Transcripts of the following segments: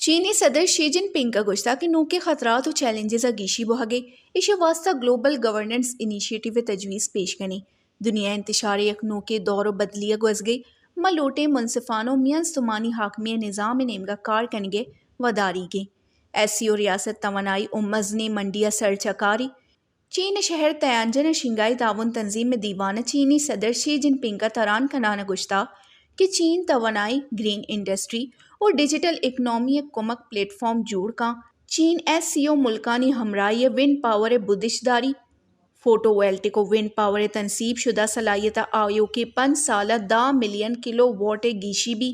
چینی صدر شی جن پنگ ءَ گوشتگ کہ نوکیں خطرات ءُ چیلنجز ءَ گیشی بوھگ ءَ ایشی ءِ واستہ گلوبل گورننس انیشیٹیو ءِ تجویز پیش کنیں۔ دنیا ءِ انتشار ءِ یک نوکیں دور ءُ بدلی ءَ گوزگ ءَ، ما لوٹیں منصفانہ ءُ میان استمانی حاکمی ءِ نظام ءِ نیمگ ءَ کار کنگ ءِ وداریگ ایں۔ ایس سی او ریاست توانائی ءُ مزنیں منڈی ءَ سرچکاری، چین ءِ شہر تیانجن ءَ شنگھائی تعاون تنظیم ءِ دیوان ءَ چینی صدر شی جن پنگ ءَ تران کنان ءَ گوشتگ کہ چین توانائی، گرین انڈسٹری ءُ ڈیجیٹل اکنامی ءِ کمک پلیٹ فارم جوڑ کن۔ چین ایس سی او ملکانی ہمراہی ءَ ونڈ پاور ءِ بدش داری، فوٹو وولٹک ءُ ونڈ پاور ءِ تنصیب شدہ صلاحیت ءِ آیوکیں پنچ سال ءَ دہ ملین کلو واٹ ءِ گیشی بی۔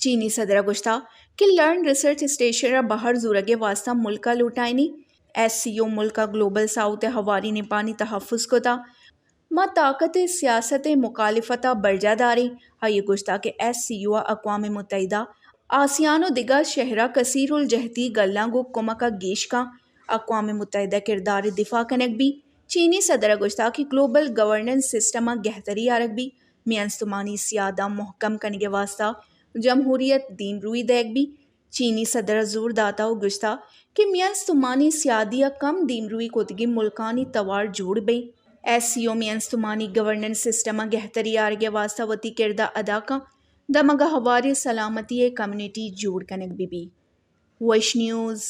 چینی صدر ءَ گوشتگ کہ لرن ریسرچ اسٹیشن ءَ بہر زورگ ءِ واستہ ملک ءَ لوٹائینی۔ ایس سی او ملک ءَ گلوبل ساؤتھ ءِ ہواریں نپانی تحفظ کتگ۔ ما طاقت ءِ سیاست ءِ مخالفت ءَ برجاہ داریں۔ آئی ءَ گوشتگ کہ ایس سی او ءَ اقوام متحدہ، آسیان ءُ دگہ شہر ءَ کثیر الجہتی گلاں گوں کمک ءَ گیش کن۔ اقوام متحدہ ءِ کردار ءِ دفاع کنگ بیت۔ چینی صدر ءَ گوشتگ کہ گلوبل گورننس سسٹم ءَ گہتری آرگ بیت، میان استمانی سیاداں مہکم کنگ ءِ واستہ جمہوریت ءَ دیمروئی دئیگ بیت۔ چینی صدر ءَ زور داتگ ءُ گوشتگ کہ میان استمانی سیادی ءَ کم دیمروئی کتگیں ملکانی توار جوڑ بنت۔ ایس سی او میان استمانی گورننس سسٹم ءَ گہتری آرگ ءِ واستہ وتی کرد ءَ ادا کنت، دمگ ءَ ہواریں سلامتی ءِ کمیونٹی جوڑ کنگ بہ بیت۔ وش نیوز۔